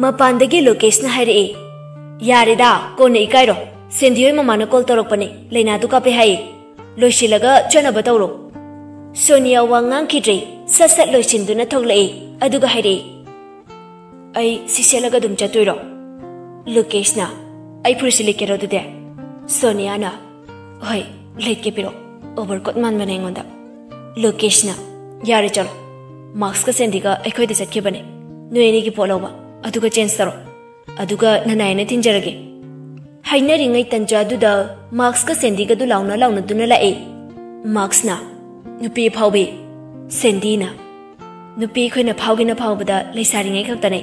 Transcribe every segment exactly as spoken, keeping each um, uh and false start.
ꯃꯄꯥꯟꯗꯒꯤ ꯂꯣꯀꯦꯁꯅ ꯍꯥꯏꯔꯛꯏ, "ꯌꯥꯔꯦꯗ, ꯀꯣꯟꯅ ꯏꯀꯥꯏꯔꯣ꯫ ꯁꯦꯟꯗꯤ ꯍꯣꯏ ꯃꯃꯥꯅ ꯀꯣꯜ ꯇꯧꯔꯛꯄꯅꯦ, ꯂꯩꯅꯥꯗꯨ ꯀꯥꯞꯄꯦ ꯍꯥꯏꯌꯦ꯫ ꯂꯣꯏꯁꯤꯜꯂꯒ ꯆꯠꯅꯕ ꯇꯧꯔꯣ꯫" ꯁꯣꯅꯤꯌꯥ ꯋꯥ ꯉꯥꯡꯈꯤꯗ꯭ꯔꯦ, ꯁꯠ ꯁꯠ ꯂꯣꯏꯁꯤꯟꯗꯨꯅ ꯊꯣꯛꯂꯛꯏ꯫ ꯑꯗꯨꯒ ꯍꯥꯏꯔꯛꯏ, "ꯑꯩ ꯁꯤ ꯁꯦꯠꯂꯒ ꯑꯗꯨꯝ ꯆꯠꯇꯣꯏꯔꯣ?" ꯂꯣꯀꯦꯁꯅ, "ꯑꯩ ꯐꯨꯔꯤꯠꯁꯤ ꯂꯤꯠꯀꯦꯔꯣ ꯑꯗꯨꯗꯤ?" ꯁꯣꯅꯤꯌꯥꯅ, "ꯍꯣꯏ, ꯂꯤꯠꯀꯦ, ꯄꯤꯔꯛꯑꯣ꯫ ꯑꯣꯚꯔꯀꯣꯠ ꯃꯥꯟꯕꯅꯦ ꯑꯩꯉꯣꯟꯗ꯫" ꯂꯣꯀꯦꯁꯅ, "ꯌꯥꯔꯦ, ꯆꯠꯂꯣ꯫ ꯃꯥꯛꯁꯀ ꯁꯦꯟꯗꯤꯒ ꯑꯩꯈꯣꯏꯗ ꯆꯠꯈꯤꯕꯅꯦ, ꯅꯣꯏ ꯑꯅꯤꯒꯤ ꯄꯣꯠ ꯂꯧꯕ, ꯑꯗꯨꯒ ꯆꯦꯟꯖ ꯇꯧꯔꯣ꯫ ꯑꯗꯨꯒ ꯅꯅꯥꯏꯅ ꯊꯤꯟꯖꯔꯒꯦ꯫" ꯍꯥꯏꯅꯔꯤꯉꯩ ꯇꯟꯖꯥꯗꯨꯗ ꯃꯥꯛꯁꯀ ꯁꯦꯟꯗꯤꯒꯗꯨ ꯂꯥꯎꯅ ꯂꯥꯎꯅꯗꯨꯅ ꯂꯥꯛꯑꯦ꯫ ꯃꯥꯛꯁꯅ, "ꯅꯨꯄꯤ ꯑꯐꯥꯎꯕꯤ, ꯁꯦꯟꯗꯤꯅ, ꯅꯨꯄꯤ ꯑꯩꯈꯣꯏꯅ ꯐꯥꯎꯒꯦꯅ ꯐꯥꯎꯕꯗ ꯂꯩꯁꯥꯔꯤꯉꯩ ꯈꯛꯇꯅꯦ꯫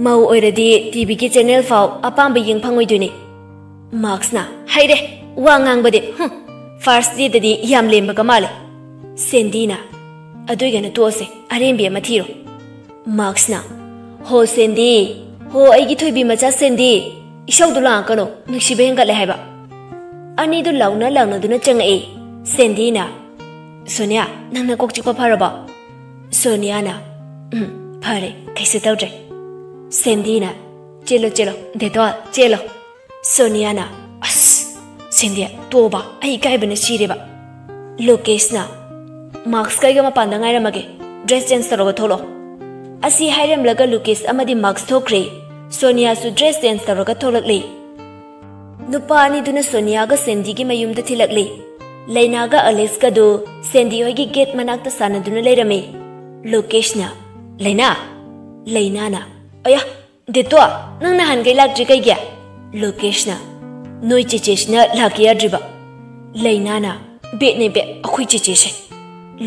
ꯃꯧ ꯑꯣꯏꯔꯗꯤ ꯇꯤꯚꯤꯒꯤ ꯆꯦꯅꯦꯜ ꯐꯥꯎ ꯑꯄꯥꯝꯕ ꯌꯦꯡ ꯐꯪꯉꯣꯏꯗꯣꯏꯅꯦ꯫" ꯃꯥꯛꯁꯅ, "ꯍꯩꯔꯦ, ꯋꯥ ꯉꯥꯡꯕꯗꯤ, ꯍꯨꯝ, ꯐꯥꯔꯁ ꯗꯦꯗꯗꯤ ꯌꯥꯝ ꯂꯦꯝꯕꯒ ꯃꯥꯜꯂꯦ꯫" ꯁꯦꯟꯗꯤꯅ, "ꯑꯗꯨꯏꯒꯅ ꯇꯣꯛꯑꯁꯦ, ꯑꯔꯦꯝꯕꯤ ꯑꯃ ꯊꯤꯔꯣ꯫" ꯃꯥꯛꯁꯅ, "ꯍꯣ ꯁꯦꯟꯗꯤ, ꯍꯣ ꯑꯩꯒꯤ ꯊꯣꯏꯕꯤ ꯃꯆꯥ ꯁꯦꯟꯗꯤ, ꯏꯁꯧꯗꯨ ꯂꯥꯡꯉꯛꯀꯅꯨ, ꯅꯨꯡꯁꯤꯕ ꯍꯦꯟꯒꯠꯂꯦ ꯍꯥꯏꯕ꯫" ꯑꯅꯤꯗꯨ ꯂꯥꯎꯅ ꯂꯥꯎꯅꯗꯨꯅ ꯆꯪꯉꯛꯑꯦ꯫ ꯁꯦꯟꯗꯤꯅ, "ꯁꯣꯅꯤꯌꯥ, ꯅꯪ ꯅꯀꯣꯛ ꯆꯤꯛꯄ ꯐꯔꯕꯣ?" ꯁꯣꯅꯤꯌꯥꯅ, "ꯎꯝ, ꯐꯔꯦ, ꯀꯩꯁꯨ ꯇꯧꯗ꯭ꯔꯦ꯫" ꯁꯦꯟꯗꯤꯅ, "ꯆꯦꯜꯂꯣ, ꯆꯦꯜꯂꯣ, ꯗꯦꯇꯣꯜ, ꯆꯦꯜꯂꯣ꯫" ꯁꯣꯅꯤꯌꯥꯅ, "ꯑꯁ, ꯁꯦꯟꯗꯤ, ꯇꯣꯛꯑꯣꯕ, ꯑꯩ ꯏꯀꯥꯏꯕꯅ ꯁꯤꯔꯦꯕ꯫" ꯂꯣꯀꯦꯁꯅ, "ꯃꯥꯛꯁꯀ ꯑꯩꯒ ꯃꯄꯥꯟꯗ ꯉꯥꯏꯔꯝꯃꯒꯦ, ꯗ꯭ꯔꯦꯁ ꯆꯦꯟꯖ ꯇꯧꯔꯒ ꯊꯣꯛꯂꯛꯑꯣ꯫" ꯑꯁꯤ ꯍꯥꯏꯔꯝꯂꯒ ꯂꯣꯀꯦꯁ ꯑꯃꯗꯤ ꯃꯥꯛꯁ ꯊꯣꯛꯈ꯭ꯔꯦ꯫ ꯁꯣꯅꯤꯌꯥꯁꯨ ꯗ꯭ꯔꯦꯁ ꯆꯦꯟꯖ ꯇꯧꯔꯒ ꯊꯣꯛꯂꯛꯂꯦ꯫ ꯅꯨꯄꯥ ꯑꯅꯤꯗꯨꯅ ꯁꯣꯅꯤꯌꯥꯒ ꯁꯦꯟꯗꯤꯒꯤ ꯃꯌꯨꯝꯗ ꯊꯤꯜꯂꯛꯂꯦ꯫ ꯂꯩꯅꯥꯒ ꯑꯂꯦꯛꯁꯀꯗꯨ ꯁꯦꯟꯗꯤ ꯍꯣꯏꯒꯤ ꯒꯦꯠ ꯃꯅꯥꯛꯇ ꯁꯥꯟꯅꯗꯨꯅ ꯂꯩꯔꯝꯃꯤ꯫ ꯂꯣꯀꯦꯁꯅ, "ꯂꯩꯅꯥ!" ꯂꯩꯅꯥꯅ, "ꯑꯌꯥ, ꯗꯦꯇꯣ, ꯅꯪ ꯅꯍꯥꯟꯈꯩ ꯂꯥꯛꯇ꯭ꯔꯤ ꯀꯩꯒꯤ?" ꯂꯣꯀꯦꯁꯅ, "ꯅꯣꯏ ꯆꯦꯆꯦꯁꯤꯅ ꯂꯥꯛꯀꯦ ꯌꯥꯗ꯭ꯔꯤꯕ꯫" ꯂꯩꯅꯥꯅ, "ꯕꯦꯠꯅꯦ ꯕꯦꯠ, ꯑꯩꯈꯣꯏ ꯆꯦꯆꯦꯁꯦ꯫"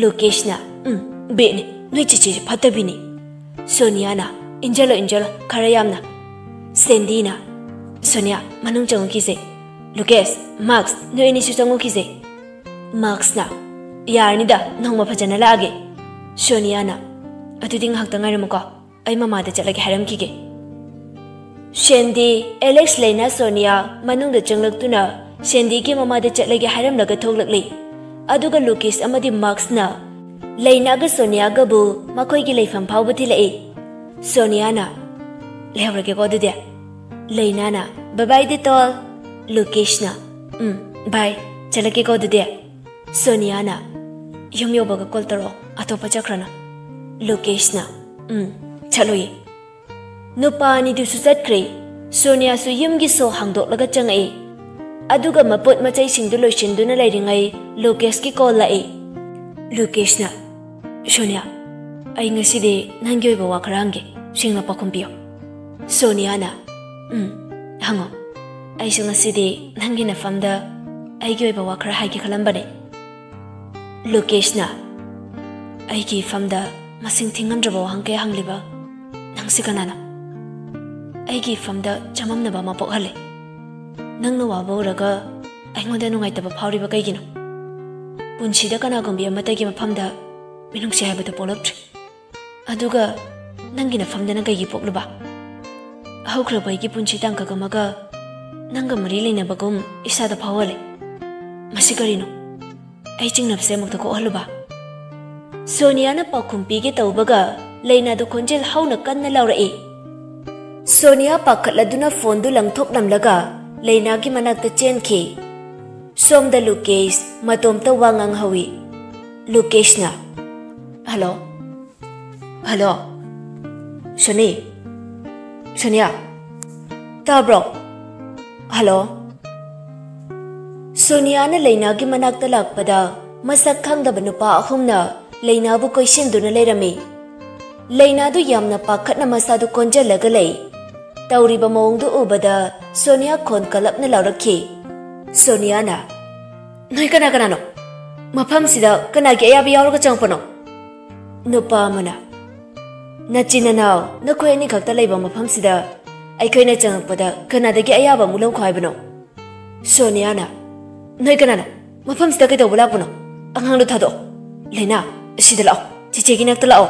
ꯂꯣꯀꯦꯁꯅ, "ꯎꯝ, ꯕꯦꯠꯅꯦ, ꯅꯣꯏ ꯆꯦꯆꯦꯁꯦ ꯐꯠꯇꯕꯤꯅꯤ꯫" ꯁꯣꯅꯤꯌꯥꯅ, "ꯏꯟꯖꯜꯂꯣ, ꯏꯟꯖꯜꯂꯣ, ꯈꯔ ꯌꯥꯝꯅ꯫" ꯁꯦꯟꯗꯤꯅ, "ꯁꯣꯅꯤꯌꯥ, ꯃꯅꯨꯡ ꯆꯪꯉꯨꯈꯤꯁꯦ꯫ ꯂꯨꯀꯦꯁ, ꯃꯥꯛꯁ, ꯅꯣꯏ ꯑꯅꯤꯁꯨ ꯆꯪꯉꯨꯈꯤꯁꯦ꯫" ꯃꯥꯛꯁꯅ, "ꯌꯥꯔꯅꯤꯗ, ꯅꯣꯡꯃ ꯐꯖꯅ ꯂꯥꯛꯑꯒꯦ꯫" ꯁꯣꯅꯤꯌꯥꯅ, "ꯑꯗꯨꯗꯤ ꯉꯥꯏꯍꯥꯛꯇ ꯉꯥꯏꯔꯝꯃꯨꯀꯣ, ꯑꯩ ꯃꯃꯥꯗ ꯆꯠꯂꯒꯦ ꯍꯥꯏꯔꯝꯈꯤꯒꯦ꯫" ꯁꯦꯟꯗꯤ, ꯑꯦꯂꯦꯛꯁ, ꯂꯩꯅꯥ, ꯁꯣꯅꯤꯌꯥ ꯃꯅꯨꯡꯗ ꯆꯪꯂꯛꯇꯨꯅ ꯁꯦꯟꯗꯤꯒꯤ ꯃꯃꯥꯗ ꯆꯠꯂꯒꯦ ꯍꯥꯏꯔꯝꯂꯒ ꯊꯣꯛꯂꯛꯂꯤ꯫ ꯑꯗꯨꯒ ꯂꯨꯀꯦꯁ ꯑꯃꯗꯤ ꯃꯥꯛꯁꯅ ꯂꯩꯅꯥꯒ ꯁꯣꯅꯤꯌꯥꯒꯕꯨ ꯃꯈꯣꯏꯒꯤ ꯂꯩꯐꯝ ꯐꯥꯎꯕ ꯊꯤꯜꯂꯛꯏ꯫ ꯁꯣꯅꯤꯌꯥꯅ, ꯂꯩꯍꯧꯔꯒꯦꯀꯣ ꯑꯗꯨꯗꯤ꯫ ꯂꯩꯅꯥꯅ, "Bye bye, ꯗꯦꯇꯣꯜ"꯫ ꯂꯨꯀꯦꯁꯅ, "ꯎꯝ, bye, ꯆꯠꯂꯒꯦꯀꯣ ꯑꯗꯨꯗꯤ"꯫ ꯁꯣꯅꯤꯌꯥꯅ, "ꯌꯨꯝ ꯌꯧꯕꯒ ꯀꯣꯜ ꯇꯧꯔꯛꯑꯣ, ꯑꯇꯣꯞꯄ ꯆꯠꯈ꯭ꯔꯅ"꯫ ꯂꯨꯀꯦꯁꯅ, "ꯎꯝ, ꯆꯠꯂꯣꯏꯌꯦ"꯫ ꯅꯨꯄꯥ ꯑꯅꯤꯗꯨꯁꯨ ꯆꯠꯈ꯭ꯔꯦ꯫ ꯁꯣꯅꯤꯌꯥꯁꯨ ꯌꯨꯝꯒꯤ ꯁꯣ ꯍꯥꯡꯗꯣꯛꯂꯒ ꯆꯪꯉꯛꯏ꯫ ꯑꯗꯨꯒ ꯃꯄꯣꯠ ꯃꯆꯩꯁꯤꯡꯗꯨ ꯂꯣꯏꯁꯤꯟꯗꯨꯅ ꯂꯩꯔꯤꯉꯩ ꯂꯨꯀꯦꯁꯀꯤ ꯀꯣꯜ ꯂꯥꯛꯏ꯫ ꯂꯨꯀꯦꯁꯅ, "ꯁꯣꯅꯤꯌꯥ, ꯑꯩ ꯉꯁꯤꯗꯤ ꯅꯪꯒꯤ ꯑꯣꯏꯕ ꯋꯥ ꯈꯔ ꯍꯪꯒꯦ, ꯁꯦꯡꯅ ꯄꯥꯎꯈꯨꯝ ꯄꯤꯌꯨ"꯫ ꯁꯣꯅꯤꯌꯥꯅ, "ꯎꯝ, ꯍꯪꯉꯣ꯫ ꯑꯩꯁꯨ ꯉꯁꯤꯗꯤ ꯅꯪꯒꯤ ꯅꯐꯝꯗ ꯑꯩꯒꯤ ꯑꯣꯏꯕ ꯋꯥ ꯈꯔ ꯍꯥꯏꯒꯦ ꯈꯜꯂꯝꯕꯅꯦ"꯫ ꯂꯨꯀꯦꯁꯅ, "ꯑꯩꯒꯤ ꯏꯐꯝꯗ ꯃꯁꯤꯡ ꯊꯤꯉꯝꯗ꯭ꯔꯕ ꯋꯥꯍꯪ ꯀꯌꯥ ꯍꯪꯂꯤꯕ ꯅꯪꯁꯤ ꯀꯅꯥꯅꯣ? ꯑꯩꯒꯤ ꯏꯐꯝꯗ ꯆꯃꯝꯅꯕ ꯑꯃ ꯄꯣꯛꯍꯜꯂꯦ꯫ ꯅꯪꯅ ꯋꯥꯕ ꯎꯔꯒ ꯑꯩꯉꯣꯟꯗ ꯅꯨꯡꯉꯥꯏꯇꯕ ꯐꯥꯎꯔꯤꯕ ꯀꯩꯒꯤꯅꯣ? ꯄꯨꯟꯁꯤꯗ ꯀꯅꯥꯒꯨꯝꯕꯤ ꯑꯃꯠꯇꯒꯤ ꯃꯐꯝꯗ ꯃꯤꯅꯨꯡꯁꯤ ꯍꯥꯏꯕꯗꯨ ꯄꯣꯛꯂꯛꯇ꯭ꯔꯤ꯫ ꯑꯗꯨꯒ ꯅꯪꯒꯤ ꯅꯐꯝꯗꯅ ꯀꯩꯒꯤ ꯄꯣꯛꯂꯨꯕ? ꯍꯧꯈ꯭ꯔꯕ ꯑꯩꯒꯤ ꯄꯨꯟꯁꯤ ꯇꯥꯡꯀꯛ ꯑꯃꯒ ꯅꯪꯒ ꯃꯔꯤ ꯂꯩꯅꯕꯒꯨꯝ ꯏꯁꯥꯗ ꯐꯥꯎꯍꯜꯂꯦ꯫ ꯃꯁꯤ ꯀꯔꯤꯅꯣ? ꯑꯩ ꯆꯤꯡꯅꯕꯁꯦ ꯑꯃꯨꯛꯇ ꯀꯣꯛꯍꯜꯂꯨꯕ"꯫ ꯁꯣꯅꯤꯌꯥꯅ ꯄꯥꯎꯈꯨꯝ ꯄꯤꯒꯦ ꯇꯧꯕꯒ ꯂꯩꯅꯥꯗꯨ ꯈꯣꯟꯖꯦꯜ ꯍꯧꯅ ꯀꯟꯅ ꯂꯥꯎꯔꯛꯏ꯫ ꯁꯣꯅꯤꯌꯥ ꯄꯥꯈꯠꯂꯗꯨꯅ ꯐꯣꯟꯗꯨ ꯂꯪꯊꯣꯛꯂꯝꯂꯒ ꯂꯩꯅꯥꯒꯤ ꯃꯅꯥꯛꯇ ꯆꯦꯟꯈꯤ꯫ ꯁꯣꯝꯗ ꯂꯨꯀꯦꯁ ꯃꯇꯣꯝꯇ ꯋꯥ ꯉꯥꯡꯍꯧꯏ꯫ ꯂꯨꯀꯦꯁꯅ, "ꯍꯜꯂꯣ? ꯍꯜꯂꯣ? ꯁꯣꯅꯤ? ꯁꯣꯅꯤꯌꯥ? ꯇꯥꯕ꯭ꯔꯣ? ꯍꯜꯂꯣ?" ꯁꯣꯅꯤꯌꯥꯅ ꯂꯩꯅꯥꯒꯤ ꯃꯅꯥꯛꯇ ꯂꯥꯛꯄꯗ ꯃꯁꯛ ꯈꯪꯗꯕ ꯅꯨꯄꯥ ꯑꯍꯨꯝꯅ ꯂꯩꯅꯥꯕꯨ ꯀꯣꯏꯁꯤꯟꯗꯨꯅ ꯂꯩꯔꯝꯃꯤ꯫ ꯂꯩꯅꯥꯗꯨ ꯌꯥꯝꯅ ꯄꯥꯈꯠꯅ ꯃꯁꯥꯗꯨ ꯀꯣꯟꯖꯜꯂꯒ ꯂꯩ꯫ ꯇꯧꯔꯤꯕ ꯃꯑꯣꯡꯗꯨ ꯎꯕꯗ ꯁꯣꯅꯤꯌꯥ ꯈꯣꯟ ꯀꯜꯂꯞꯅ ꯂꯥꯎꯔꯛꯈꯤ꯫ ꯁꯣꯅꯤꯌꯥꯅ, "ꯅꯣꯏ ꯀꯅꯥ ꯀꯅꯥꯅꯣ? ꯃꯐꯝꯁꯤꯗ ꯀꯅꯥꯒꯤ ꯑꯌꯥꯕ ꯌꯥꯎꯔꯒ ꯆꯪꯉꯛꯄꯅꯣ?" ꯅꯨꯄꯥ ꯑꯃꯅ, "ꯅꯆꯤꯟ ꯅꯅꯥꯎ ꯅꯈꯣꯏ ꯑꯅꯤꯈꯛꯇ ꯂꯩꯕ ꯃꯐꯝꯁꯤꯗ ꯑꯩꯈꯣꯏꯅ ꯆꯪꯉꯛꯄꯗ ꯀꯅꯥꯗꯒꯤ ꯑꯌꯥꯕ ꯑꯃꯨꯛ ꯂꯧꯈꯣ ꯍꯥꯏꯕꯅꯣ?" ꯁꯣꯅꯤꯌꯥꯅ, "ꯅꯣꯏ ꯀꯅꯥꯅꯣ? ꯃꯐꯝꯁꯤꯗ ꯀꯩꯗꯧꯕ ꯂꯥꯛꯄꯅꯣ? ꯑꯉꯥꯡꯗꯣ ꯊꯥꯗꯣꯛꯑꯣ꯫ ꯂꯩꯅꯥ, ꯑꯁꯤꯗ ꯂꯥꯛꯑꯣ꯫ ꯆꯤꯆꯦꯒꯤ ꯅꯥꯛꯇ ꯂꯥꯛꯑꯣ꯫"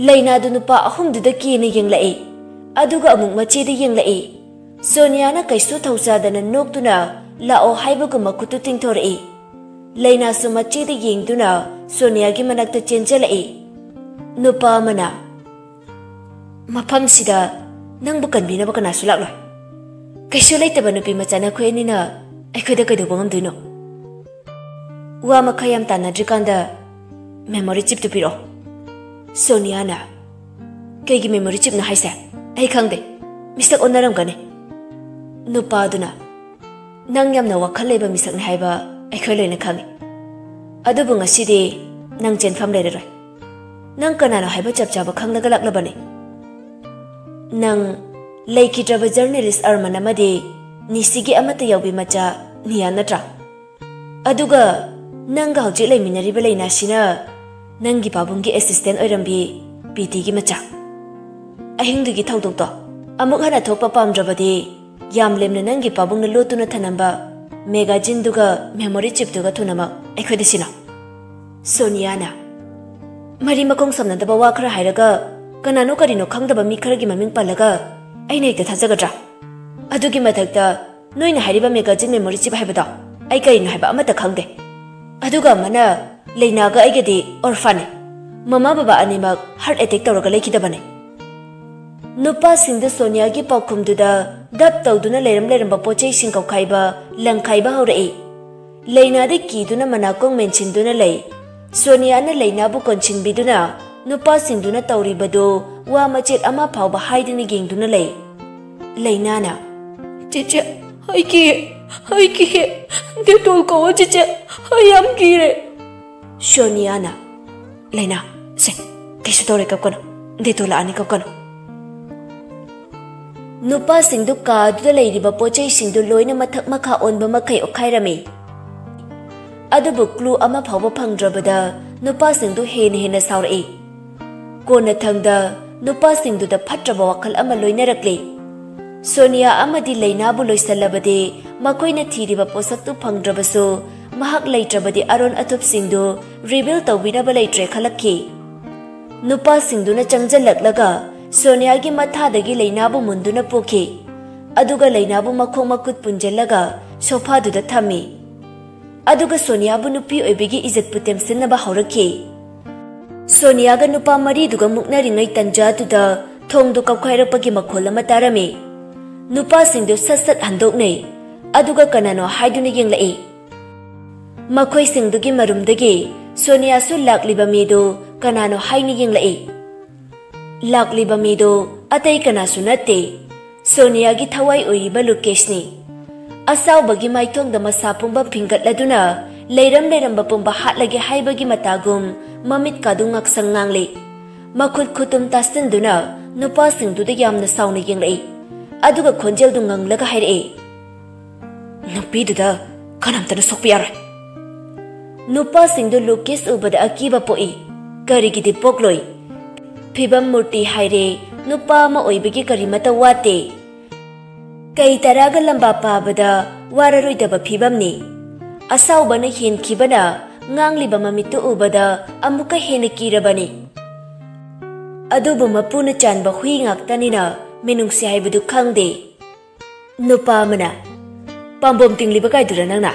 ꯂꯩꯅꯥꯗꯨ ꯅꯨꯄꯥ ꯑꯍꯨꯝꯗꯨꯗ ꯀꯤꯅ ꯌꯦꯡꯂꯛꯏ, ꯑꯗꯨꯒ ꯑꯃꯨꯛ ꯃꯆꯦꯗ ꯌꯦꯡꯂꯛꯏ꯫ ꯁꯣꯅꯤꯌꯥꯅ ꯀꯩꯁꯨ ꯊꯧꯁꯥꯗꯅ ꯅꯣꯛꯇꯨꯅ "ꯂꯥꯛꯑꯣ" ꯍꯥꯏꯕꯒꯨꯝ ꯃꯈꯨꯠꯇꯨ ꯇꯤꯡꯊꯣꯔꯛꯏ꯫ ꯂꯩꯅꯥꯁꯨ ꯃꯆꯦꯗ ꯌꯦꯡꯗꯨꯅ ꯁꯣꯅꯤꯌꯥꯒꯤ ꯃꯅꯥꯛꯇ ꯆꯦꯟꯖꯜꯂꯛꯏ꯫ ꯅꯨꯄꯥ ꯑꯃꯅ, ꯃꯐꯝꯁꯤꯗ ꯅꯪꯕꯨ ꯀꯟꯕꯤꯅꯕ ꯀꯅꯥꯁꯨ ꯂꯥꯛꯂꯣꯏ꯫ ꯀꯩꯁꯨ ꯂꯩꯇꯕ ꯅꯨꯄꯤ ꯃꯆꯥ ꯅꯈꯣꯏ ꯑꯅꯤꯅ ꯑꯩꯈꯣꯏꯗ ꯀꯩꯗꯧꯕ ꯉꯝꯗꯣꯏꯅꯣ? ꯋꯥ ꯃꯈꯥ ꯌꯥꯝ ꯇꯥꯟꯅꯗ꯭ꯔꯤꯀꯥꯟꯗ memory chipꯇꯨ ꯄꯤꯔꯛꯑꯣ꯫ ꯁꯣꯅꯤꯌꯥꯅ, "ꯀꯩꯒꯤ memory chipꯅꯣ ꯍꯥꯏꯁꯦ? ꯑꯩ ꯈꯪꯗꯦ꯫ ꯃꯤꯁꯛ ꯑꯣꯟꯅꯔꯝꯒꯅꯤ꯫" ꯅꯨꯄꯥꯗꯨꯅ, "ꯅꯪ ꯌꯥꯝꯅ ꯋꯥꯈꯜ ꯂꯩꯕ ꯃꯤꯁꯛꯅꯤ ꯍꯥꯏꯕ ꯑꯩꯈꯣꯏ ꯂꯣꯏꯅ ꯈꯪꯏ꯫ ꯑꯗꯨꯕꯨ ꯉꯁꯤꯗꯤ ꯅꯪ ꯆꯦꯟꯐꯝ ꯂꯩꯔꯔꯣꯏ꯫ ꯅꯪ ꯀꯅꯥꯅꯣ ꯍꯥꯏꯕ ꯆꯞ ꯆꯥꯕ ꯈꯪꯂꯒ ꯂꯥꯛꯂꯕꯅꯤ꯫ ꯅꯪ ꯂꯩꯈꯤꯗ꯭ꯔꯕ journalist ꯑꯔꯃꯟ ꯑꯃꯗꯤ ꯅꯤꯁꯤꯒꯤ ꯑꯃꯠꯇ ꯌꯥꯎꯕꯤ ꯃꯆꯥ ꯅꯤꯌꯥ ꯅꯠꯇ꯭ꯔꯥ? ꯑꯗꯨꯒ ꯅꯪꯒ ꯍꯧꯖꯤꯛ ꯂꯩꯃꯤꯟꯅꯔꯤꯕ ꯂꯩꯅꯥꯁꯤꯅ ꯅꯪꯒꯤ ꯄꯥꯕꯨꯡꯒꯤ assistant ꯑꯣꯏꯔꯝꯕꯤ ꯄꯤꯇꯤꯒꯤ ꯃꯆꯥ꯫ ꯑꯍꯤꯡꯗꯨꯒꯤ ꯊꯧꯗꯣꯛꯇꯣ ꯑꯃꯨꯛ ꯍꯟꯅ ꯊꯣꯛꯄ ꯄꯥꯝꯗ꯭ꯔꯕꯗꯤ ꯌꯥꯝ ꯂꯦꯝꯅ ꯅꯪꯒꯤ ꯄꯥꯕꯨꯡꯅ ꯂꯣꯠꯇꯨꯅ ꯊꯅꯝꯕ magazineꯗꯨꯒ memory chipꯇꯨꯒ ꯊꯨꯅꯃꯛ ꯑꯩꯈꯣꯏꯗ ꯁꯤꯟꯅꯧ꯫" ꯁꯣꯅꯤꯌꯥꯅ, "ꯃꯔꯤ ꯃꯈꯣꯡ ꯁꯝꯅꯗꯕ ꯋꯥ ꯈꯔ ꯍꯥꯏꯔꯒ ꯀꯅꯥꯅꯣ ꯀꯔꯤꯅꯣ ꯈꯪꯗꯕ ꯃꯤ ꯈꯔꯒꯤ ꯃꯃꯤꯡ ꯄꯜꯂꯒ ꯑꯩꯅ ꯍꯦꯛꯇ ꯊꯥꯖꯒꯗ꯭ꯔꯥ? ꯑꯗꯨꯒꯤ ꯃꯊꯛꯇ ꯅꯣꯏꯅ ꯍꯥꯏꯔꯤꯕ magazine memory chip ꯍꯥꯏꯕꯗꯣ ꯑꯩ ꯀꯔꯤꯅꯣ ꯍꯥꯏꯕ ꯑꯃꯠꯇ ꯈꯪꯗꯦ꯫ ꯑꯗꯨꯒ ꯑꯃꯅ ꯂꯩꯅꯥꯒ ꯑꯩꯒꯗꯤ orphanꯅꯦ꯫ ꯃꯃꯥ ꯕꯕꯥ ꯑꯅꯤꯃꯛ heart attack ꯇꯧꯔꯒ ꯂꯩꯈꯤꯗꯕꯅꯦ꯫" ꯅꯨꯄꯥꯁꯤꯡꯗꯨ ꯁꯣꯅꯤꯌꯥꯒꯤ ꯄꯥꯎꯈꯨꯝꯗꯨꯗ ꯗꯞ ꯇꯧꯗꯨꯅ ꯂꯩꯔꯝ ꯂꯩꯔꯝꯕ ꯄꯣꯠꯆꯩꯁꯤꯡ ꯀꯧꯈꯥꯏꯕ, ꯂꯪꯈꯥꯏꯕ ꯍꯧꯔꯛꯏ꯫ ꯂꯩꯅꯥꯗꯤ ꯀꯤꯗꯨꯅ ꯃꯅꯥꯀꯣꯡ ꯃꯦꯟꯁꯤꯟꯗꯨꯅ ꯂꯩ꯫ ꯁꯣꯅꯤꯌꯥꯅ ꯂꯩꯅꯥꯕꯨ ꯀꯣꯟꯁꯤꯟꯕꯤꯗꯨꯅ ꯅꯨꯄꯥꯁꯤꯡꯗꯨꯅ ꯇꯧꯔꯤꯕꯗꯨ ꯋꯥ ꯃꯆꯦꯠ ꯑꯃ ꯐꯥꯎꯕ ꯍꯥꯏꯗꯅ ꯌꯦꯡꯗꯨꯅ ꯂꯩ꯫ ꯂꯩꯅꯥꯅ, "ꯆꯦꯆꯦ, ꯑꯩ ꯀꯤꯌꯦ, ꯑꯩ ꯀꯤꯌꯦ꯫ ꯗꯦꯇꯣꯜ ꯀꯧꯋꯣ ꯆꯦꯆꯦ, ꯑꯩ ꯌꯥꯝ ꯀꯤꯔꯦ꯫" ꯁꯣꯅꯤꯌꯥꯅ, "ꯂꯩꯅꯥ, ꯁꯦ, ꯀꯩꯁꯨ ꯇꯧꯔꯦ, ꯀꯞꯀꯅꯨ꯫ ꯗꯦꯇꯣꯜ ꯂꯥꯛꯑꯅꯤ, ꯀꯞꯀꯅꯨ꯫" ꯅꯨꯄꯥꯁꯤꯡꯗꯨ ꯀꯥꯗꯨꯗ ꯂꯩꯔꯤꯕ ꯄꯣꯠꯆꯩꯁꯤꯡꯗꯨ ꯂꯣꯏꯅ ꯃꯊꯛ ꯃꯈꯥ ꯑꯣꯟꯕ ꯃꯈꯩ ꯑꯣꯠꯈꯥꯏꯔꯝꯃꯤ꯫ ꯑꯗꯨꯕꯨ clue ꯑꯃ ꯐꯥꯎꯕ ꯐꯪꯗ꯭ꯔꯕꯗ ꯅꯨꯄꯥꯁꯤꯡꯗꯨ ꯍꯦꯟꯅ ꯍꯦꯟꯅ ꯁꯥꯎꯔꯛꯏ꯫ ꯀꯣꯟꯅꯊꯪꯗ ꯅꯨꯄꯥꯁꯤꯡꯗꯨꯗ ꯐꯠꯇ꯭ꯔꯕ ꯋꯥꯈꯜ ꯑꯃ ꯂꯣꯏꯅꯔꯛꯂꯤ꯫ ꯁꯣꯅꯤꯌꯥ ꯑꯃꯗꯤ ꯂꯩꯅꯥꯕꯨ ꯂꯣꯏꯁꯤꯜꯂꯕꯗꯤ ꯃꯈꯣꯏꯅ ꯊꯤꯔꯤꯕ ꯄꯣꯠꯁꯛꯇꯨ ꯐꯪꯗ꯭ꯔꯕꯁꯨ ꯃꯍꯥꯛ ꯂꯩꯇ꯭ꯔꯕꯗꯤ ꯑꯔꯣꯟ ꯑꯊꯨꯞꯁꯤꯡꯗꯨ reveal ꯇꯧꯕꯤꯅꯕ ꯂꯩꯇ꯭ꯔꯦ ꯈꯜꯂꯛꯈꯤ꯫ ꯅꯨꯄꯥꯁꯤꯡꯗꯨꯅ ꯆꯪꯖꯜꯂꯛꯂꯒ ꯁꯣꯅꯤꯌꯥꯒꯤ ꯃꯊꯥꯗꯒꯤ ꯂꯩꯅꯥꯕꯨ ꯃꯨꯟꯗꯨꯅ ꯄꯨꯈꯤ꯫ ꯑꯗꯨꯒ ꯂꯩꯅꯥꯕꯨ ꯃꯈꯣꯡ ꯃꯈꯨꯠ ꯄꯨꯟꯖꯜꯂꯒ ꯁꯣꯐꯥꯗꯨꯗ ꯊꯝꯃꯤ꯫ ꯑꯗꯨꯒ ꯁꯣꯅꯤꯌꯥꯕꯨ ꯅꯨꯄꯤ ꯑꯣꯏꯕꯒꯤ ꯏꯖꯠꯄꯨ ꯇꯦꯝꯁꯤꯟꯅꯕ ꯍꯧꯔꯛꯈꯤ꯫ ꯁꯣꯅꯤꯌꯥꯒ ꯅꯨꯄꯥ ꯃꯔꯤꯗꯨꯒ ꯃꯨꯛꯅꯔꯤꯉꯩ ꯇꯟꯖꯥꯗꯨꯗ ꯊꯣꯡꯗꯨ ꯀꯞꯈꯥꯏꯔꯛꯄꯒꯤ ꯃꯈꯣꯜ ꯑꯃ ꯇꯥꯔꯝꯃꯤ꯫ ꯅꯨꯄꯥꯁꯤꯡꯗꯨ ꯁꯠ ꯁꯠ ꯍꯟꯗꯣꯛꯅꯩ, ꯑꯗꯨꯒ ꯀꯅꯥꯅꯣ ꯍꯥꯏꯗꯨꯅ ꯌꯦꯡꯂꯛꯏ꯫ ꯃꯈꯣꯏꯁꯤꯡꯗꯨꯒꯤ ꯃꯔꯨꯝꯗꯒꯤ ꯁꯣꯅꯤꯌꯥꯁꯨ ꯂꯥꯛꯂꯤꯕ ꯃꯤꯗꯨ ꯀꯅꯥꯅꯣ ꯍꯥꯏꯅ ꯌꯦꯡꯂꯛꯏ꯫ ꯂꯥꯛꯂꯤꯕ ꯃꯤꯗꯨ ꯑꯇꯩ ꯀꯅꯥꯁꯨ ꯅꯠꯇꯦ, ꯁꯣꯅꯤꯌꯥꯒꯤ ꯊꯋꯥꯏ ꯑꯣꯏꯔꯤꯕ ꯂꯨꯀꯦꯁꯅꯤ꯫ ꯑꯁꯥꯎꯕꯒꯤ ꯃꯥꯏꯊꯣꯡꯗ ꯃꯁꯥ ꯄꯨꯝꯕ ꯐꯤꯡꯒꯠꯂꯗꯨꯅ ꯂꯩꯔꯝ ꯂꯩꯔꯝꯕ ꯄꯨꯝꯕ ꯍꯥꯠꯂꯒꯦ ꯍꯥꯏꯕꯒꯤ ꯃꯇꯥꯒꯨꯝ ꯃꯃꯤꯠꯀꯥꯗꯨ ꯉꯥꯛꯁꯪ ꯉꯥꯡꯂꯤ꯫ ꯃꯈꯨꯠ ꯈꯨꯇꯨꯝ ꯇꯥꯁꯤꯟꯗꯨꯅ ꯅꯨꯄꯥꯁꯤꯡꯗꯨꯗ ꯌꯥꯝꯅ ꯁꯥꯎꯅ ꯌꯦꯡꯂꯛꯏ, ꯑꯗꯨꯒ ꯈꯣꯟꯖꯦꯜꯗꯨ ꯉꯪꯂꯒ ꯍꯥꯏꯔꯛꯏ, "ꯅꯨꯄꯤꯗꯨꯗ ꯀꯅꯥꯝꯇꯅ ꯁꯣꯛꯄ ꯌꯥꯔꯣꯏ꯫" ꯅꯨꯄꯥꯁꯤꯡꯗꯨ ꯂꯨꯀꯦꯁ ꯎꯕꯗ ꯑꯀꯤꯕ ꯄꯣꯛꯏ꯫ ꯀꯔꯤꯒꯤꯗꯤ ꯄꯣꯛꯂꯣꯏ? ꯐꯤꯕꯝ ꯃꯨꯔꯇꯤ ꯍꯥꯏꯔꯦ, ꯅꯨꯄꯥ ꯑꯃ ꯑꯣꯏꯕꯒꯤ ꯀꯔꯤꯃꯠꯇ ꯋꯥꯠꯇꯦ꯫ ꯀꯩ ꯇꯔꯥꯒ ꯂꯝꯕꯥ ꯄꯥꯕꯗ ꯋꯥꯔꯔꯣꯏꯗꯕ ꯐꯤꯕꯝꯅꯤ꯫ ꯑꯁꯥꯎꯕꯅ ꯍꯦꯟꯈꯤꯕꯅ ꯉꯥꯡꯂꯤꯕ ꯃꯃꯤꯠꯇꯨ ꯎꯕꯗ ꯑꯃꯨꯛꯀ ꯍꯦꯟꯅ ꯀꯤꯔꯕꯅꯤ꯫ ꯑꯗꯨꯕꯨ ꯃꯄꯨꯅ ꯆꯥꯟꯕ ꯍꯨꯏ ꯉꯥꯛꯇꯅꯤꯅ ꯃꯤꯅꯨꯡꯁꯤ ꯍꯥꯏꯕꯗꯨ ꯈꯪꯗꯦ꯫ ꯅꯨꯄꯥ ꯑꯃꯅ, "ꯄꯥꯝꯕꯣꯝ ꯇꯤꯡꯂꯤꯕ ꯀꯥꯏꯗꯨꯔ ꯅꯪꯅ?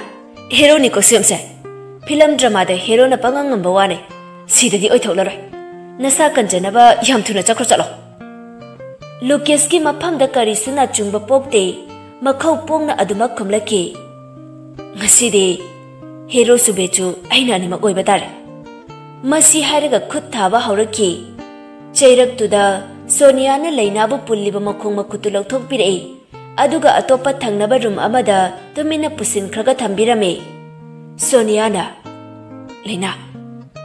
ꯍꯦꯔꯣꯅꯤꯀꯣ ꯁꯦꯝꯁꯦ꯫ ꯐꯤꯂꯝ ꯗ꯭ꯔꯃꯥꯗ ꯍꯦꯔꯣꯅ ꯄꯪꯉꯝ ꯉꯝꯕ ꯋꯥꯅꯦ꯫ ꯁꯤꯗꯗꯤ ꯑꯣꯏꯊꯣꯛꯂꯔꯣꯏ꯫ ꯅꯁꯥ ꯀꯟꯖꯅꯕ ꯌꯥꯝ ꯊꯨꯅ ꯆꯠꯈ꯭ꯔꯣ ꯆꯠꯂꯣ꯫" ꯂꯨꯀꯦꯁꯀꯤ ꯃꯐꯝꯗ ꯀꯔꯤꯁꯨ ꯅꯥꯆꯨꯡꯕ ꯄꯣꯛꯇꯦ꯫ ꯃꯈꯧ ꯄꯣꯡꯅ ꯑꯗꯨꯃꯛ ꯈꯨꯝꯂꯛꯈꯤ, "ꯉꯁꯤꯗꯤ ꯍꯦꯔꯣꯁꯨ ꯕꯦꯆꯨ ꯑꯩꯅ ꯑꯅꯤꯃꯛ ꯑꯣꯏꯕ ꯇꯥꯔꯦ꯫" ꯃꯁꯤ ꯍꯥꯏꯔꯒ ꯈꯨꯠ ꯊꯥꯕ ꯍꯧꯔꯛꯈꯤ꯫ ꯆꯩꯔꯛꯇꯨꯗ ꯁꯣꯅꯤꯌꯥꯅ ꯂꯩꯅꯥꯕꯨ ꯄꯨꯜꯂꯤꯕ ꯃꯈꯣꯡ ꯃꯈꯨꯠꯇꯨ ꯂꯧꯊꯣꯛꯄꯤꯔꯛꯏ, ꯑꯗꯨꯒ ꯑꯇꯣꯞꯄ ꯊꯪꯅꯕ ꯔꯨꯝ ꯑꯃꯗ ꯇꯨꯃꯤꯟꯅ ꯄꯨꯁꯤꯟꯈ꯭ꯔꯒ ꯊꯝꯕꯤꯔꯝꯃꯤ꯫ ꯁꯣꯅꯤꯌꯥꯅ, "ꯂꯩꯅꯥ,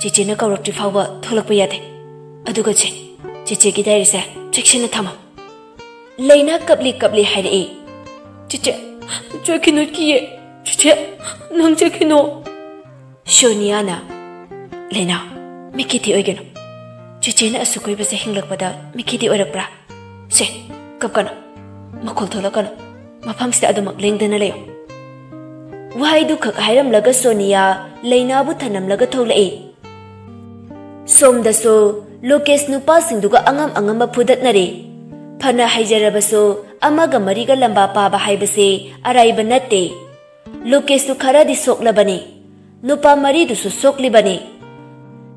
ꯆꯦꯆꯦꯅ ꯀꯧꯔꯛꯇ꯭ꯔꯤ ꯐꯥꯎꯕ ꯊꯣꯛꯂꯛꯄ ꯌꯥꯗꯦ꯫ ꯑꯗꯨꯒ ꯆꯦ, ꯆꯦꯆꯦꯒꯤ ꯗꯥꯏꯔꯤꯁꯦ ꯆꯦꯛꯁꯤꯟꯅ ꯊꯝꯃꯣ꯫" ꯂꯩꯅꯥ ꯀꯞꯂꯤ ꯀꯞꯂꯤ ꯍꯥꯏꯔꯛꯏ, "ꯆꯦꯆꯦ, ꯆꯠꯈꯤꯅꯨ, ꯀꯤꯌꯦ꯫ ꯆꯦꯆꯦ, ꯅꯪ ꯆꯠꯈꯤꯅꯨ꯫" ꯁꯣꯅꯤꯌꯥꯅ, "ꯂꯩꯅꯥ, ꯃꯤꯠꯀꯤꯗꯤ ꯑꯣꯏꯒꯅꯨ꯫ ꯆꯦꯆꯦꯅ ꯑꯁꯨꯛ ꯀꯨꯏꯕꯁꯦ ꯍꯤꯡꯂꯛꯄꯗ ꯃꯤꯠꯀꯤꯗꯤ ꯑꯣꯏꯔꯛꯄ꯭ꯔꯥ? ꯁꯦ, ꯀꯞꯀꯅꯨ, ꯃꯈꯣꯜ ꯊꯣꯛꯂꯛꯀꯅꯨ, ꯃꯐꯝꯁꯤꯗ ꯑꯗꯨꯃꯛ ꯂꯦꯡꯗꯅ ꯂꯩꯌꯨ꯫" ꯋꯥꯍꯩꯗꯨ ꯈꯛ ꯍꯥꯏꯔꯝꯂꯒ ꯁꯣꯅꯤꯌꯥ ꯂꯩꯅꯥꯕꯨ ꯊꯅꯝꯂꯒ ꯊꯣꯛꯂꯛꯏ꯫ ꯁꯣꯝꯗꯁꯨ ꯂꯨꯀꯦꯁ ꯅꯨꯄꯥꯁꯤꯡꯗꯨꯒ ꯑꯉꯝ ꯑꯉꯝꯕ ꯐꯨꯗꯠꯅꯔꯦ꯫ ꯐꯅ ꯍꯩꯖꯔꯕꯁꯨ ꯑꯃꯒ ꯃꯔꯤꯒ ꯂꯝꯕꯥ ꯄꯥꯕ ꯍꯥꯏꯕꯁꯦ ꯑꯔꯥꯏꯕ ꯅꯠꯇꯦ꯫ ꯂꯨꯀꯦꯁꯇꯨ ꯈꯔꯗꯤ ꯁꯣꯛꯂꯕꯅꯤ꯫ ꯅꯨꯄꯥ ꯃꯔꯤꯗꯨꯁꯨ ꯁꯣꯛꯂꯤꯕꯅꯤ꯫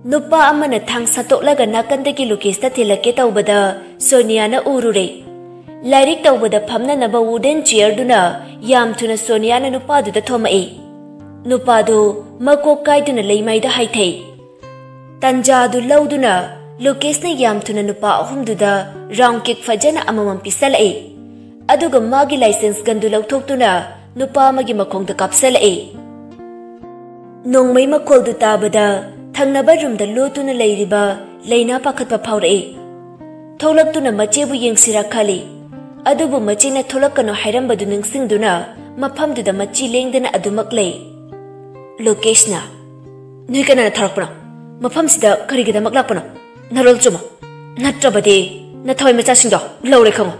ꯅꯨꯄꯥ ꯑꯃꯅ ꯊꯥꯡ ꯁꯠꯇꯣꯛꯂꯒ ꯅꯥꯀꯟꯗꯒꯤ ꯂꯨꯀꯦꯁꯇ ꯊꯤꯜꯂꯛꯀꯦ ꯇꯧꯕꯗ ꯁꯣꯅꯤꯌꯥꯅ ꯎꯔꯨꯔꯦ꯫ ꯂꯥꯏꯔꯤꯛ ꯇꯧꯕꯗ ꯐꯝꯅꯅꯕ wooden chairꯗꯨꯅ ꯌꯥꯝ ꯊꯨꯅ ꯁꯣꯅꯤꯌꯥꯅ ꯅꯨꯄꯥꯗꯨꯗ ꯊꯣꯝꯃꯛꯏ꯫ ꯅꯨꯄꯥꯗꯨ ꯃꯀꯣꯛ ꯀꯥꯏꯗꯨꯅ ꯂꯩꯃꯥꯏꯗ ꯍꯥꯏꯊꯩ꯫ ꯇꯟꯖꯥꯗꯨ ꯂꯧꯗꯨꯅ ꯂꯨꯀꯦꯁꯅ ꯌꯥꯝ ꯊꯨꯅ ꯅꯨꯄꯥ ꯑꯍꯨꯝꯗꯨꯗ round kick ꯐꯖꯅ ꯑꯃꯃꯝ ꯄꯤꯁꯜꯂꯛꯏ꯫ ꯑꯗꯨꯒ ꯃꯥꯒꯤ license gunꯗꯨ ꯂꯧꯊꯣꯛꯇꯨꯅ ꯅꯨꯄꯥ ꯑꯃꯒꯤ ꯃꯈꯣꯡꯗ ꯀꯥꯞꯁꯜꯂꯛꯏ꯫ ꯅꯣꯡꯃꯩ ꯃꯈꯣꯜꯗꯨ ꯇꯥꯕꯗ ꯊꯪꯅꯕ roomꯗ ꯂꯣꯠꯇꯨꯅ ꯂꯩꯔꯤꯕ ꯂꯩꯅꯥ ꯄꯥꯈꯠꯄ ꯐꯥꯎꯔꯛꯏ꯫ ꯊꯣꯛꯂꯛꯇꯨꯅ ꯃꯆꯦꯕꯨ ꯌꯦꯡꯁꯤꯔꯥ ꯈꯜꯂꯤ꯫ ꯑꯗꯨꯕꯨ ꯃꯆꯦꯅ ꯊꯣꯛꯂꯛꯀꯅꯨ ꯍꯥꯏꯔꯝꯕꯗꯨ ꯅꯤꯡꯁꯤꯡꯗꯨꯅ ꯃꯐꯝꯗꯨꯗ ꯃꯆꯤ ꯂꯦꯡꯗꯅ ꯑꯗꯨꯃꯛ ꯂꯩ꯫ ꯂꯣꯀꯦꯁꯅ, "ꯅꯣꯏ ꯀꯅꯥꯅ ꯊꯥꯔꯛꯄꯅꯣ? ꯃꯐꯝꯁꯤꯗ ꯀꯔꯤꯒꯤꯗꯃꯛ ꯂꯥꯛꯄꯅꯣ? ꯅꯔꯣꯜ ꯆꯨꯝꯃꯣ꯫ ꯅꯠꯇ꯭ꯔꯕꯗꯤ ꯅꯊꯋꯥꯏ ꯃꯆꯥꯁꯤꯡꯗꯣ ꯂꯧꯔꯦ ꯈꯪꯉꯨ꯫"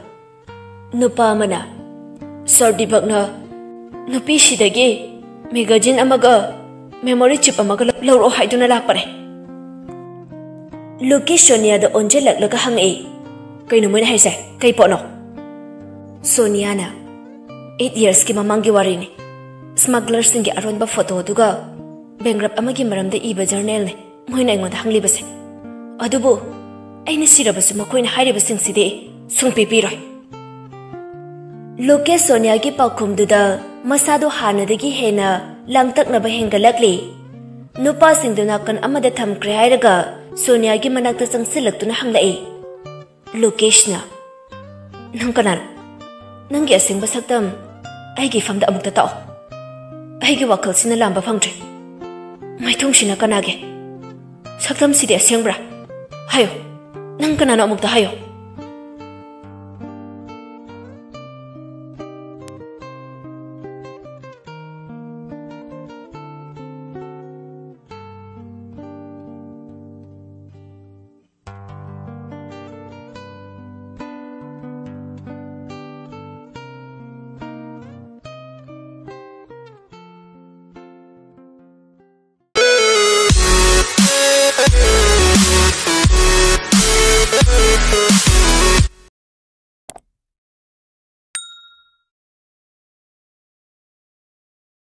ꯅꯨꯄꯥ ꯑꯃꯅ, "ꯁꯥꯔ ꯗꯤꯄꯛꯅ ꯅꯨꯄꯤꯁꯤꯗꯒꯤ magazine ꯑꯃꯒ memory chip ꯑꯃꯒ ꯂꯧꯔꯛꯑꯣ ꯍꯥꯏꯗꯨꯅ ꯂꯥꯛꯄꯅꯦ꯫" ꯂꯨꯀꯦꯁ ꯁꯣꯅꯤꯌꯥꯗ ꯑꯣꯟꯁꯤꯜꯂꯛꯂꯒ ꯍꯪꯉꯛꯏ, "ꯀꯩꯅꯣ ꯃꯣꯏꯅ ꯍꯥꯏꯁꯦ? ꯀꯩ ꯄꯣꯠꯅꯣ?" ꯁꯣꯅꯤꯌꯥꯅ, "Eight yearsꯀꯤ ꯃꯃꯥꯡꯒꯤ ꯋꯥꯔꯤꯅꯤ꯫ Smugglerꯁꯤꯡꯒꯤ ꯑꯔꯣꯟꯕ photo ꯑꯗꯨꯒ bankrupt ꯑꯃꯒꯤ ꯃꯔꯝꯗ ꯏꯕ journalꯅꯤ ꯃꯣꯏꯅ ꯑꯩꯉꯣꯟꯗ ꯍꯪꯂꯤꯕꯁꯦ꯫ ꯑꯗꯨꯕꯨ ꯑꯩꯅ ꯁꯤꯔꯕꯁꯨ ꯃꯈꯣꯏꯅ ꯍꯥꯏꯔꯤꯕꯁꯤꯡꯁꯤꯗꯤ ꯁꯨꯡꯄꯤ ꯄꯤꯔꯣꯏ꯫" ꯂꯨꯀꯦꯁ ꯁꯣꯅꯤꯌꯥꯒꯤ ꯄꯥꯎꯈꯨꯝꯗꯨꯗ ꯃꯁꯥꯗꯣ ꯍꯥꯟꯅꯗꯒꯤ ꯍꯦꯟꯅ ꯂꯥꯡꯇꯛꯅꯕ ꯍꯦꯟꯒꯠꯂꯛꯂꯤ꯫ ꯅꯨꯄꯥꯁꯤꯡꯗꯨ ꯅꯥꯀꯟ ꯑꯃꯗ ꯊꯝꯈ꯭ꯔꯦ ꯍꯥꯏꯔꯒ ꯁꯣꯅꯤꯌꯥꯒꯤ ꯃꯅꯥꯛꯇ ꯆꯪꯁꯤꯜꯂꯛꯇꯨꯅ ꯍꯪꯂꯛꯏ꯫ ꯂꯨꯀꯦꯁꯅ, "ꯅꯪ ꯀꯅꯥꯅꯣ? ꯅꯪꯒꯤ ꯑꯁꯦꯡꯕ ꯁꯛꯇꯝ ꯑꯩꯒꯤ ꯏꯐꯝꯗ ꯑꯃꯨꯛꯇ ꯇꯥꯛꯑꯣ꯫ ꯑꯩꯒꯤ ꯋꯥꯈꯜꯁꯤꯅ ꯂꯥꯝꯕ ꯐꯪꯗ꯭ꯔꯦ꯫ ꯃꯥꯏꯊꯣꯡꯁꯤꯅ ꯀꯅꯥꯒꯤ? ꯁꯛꯇꯝꯁꯤꯗꯤ ꯑꯁꯦꯡꯕ꯭ꯔꯥ? ꯍꯥꯏꯌꯣ, ꯅꯪ ꯀꯅꯥꯅꯣ ꯑꯃꯨꯛꯇ ꯍꯥꯏꯌꯣ꯫"